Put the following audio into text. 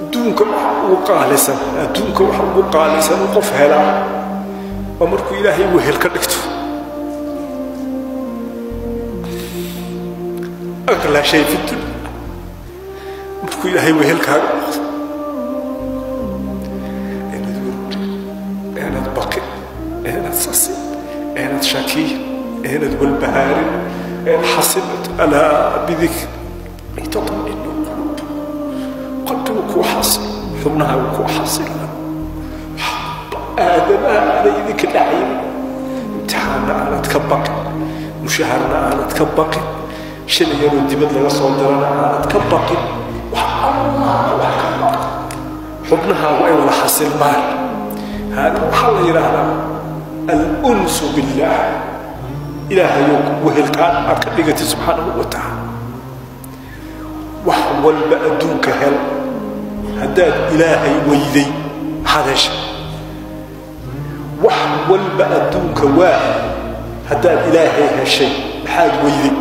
Adduunka waxa ugu qaalisan, adduunka waxa ugu qaalisan uu qof helaa waa markuu Ilaahay wehel ka dhigto. Aqlaa shay fi dunya markuu Ilaahay wehelkaaga noqdo, inaad werwarin, inaad baqin, inaad sasin, inaad shakiyin, inaad walbahaarin, inaad xasilad. Alaa bidikri tatma'inu qulub. Qalbigu kuu xasilo, xubnahaagu kuu xasilaan, aadamaha aanay idinka dhacaynin, imtixaanna aanad ka baqin, mushaharna aanad ka baqin, shalay yaroo dibad laga soo dirana aanad ka baqin, wax Allah wax ka baqin, xubnahaagu ay wada xasilmaan. Hada waxaa la yidhaahdaa alunsu billaah. Ilaahayow wehelkaan aad ka dhigatay subxaanahu wa tacaala. Wax walba adduunka hel, haddaad Ilaahay weyday maxaad heshay? Wax walba adduunka waa, haddaad Ilaahay heshay maxaad weyday?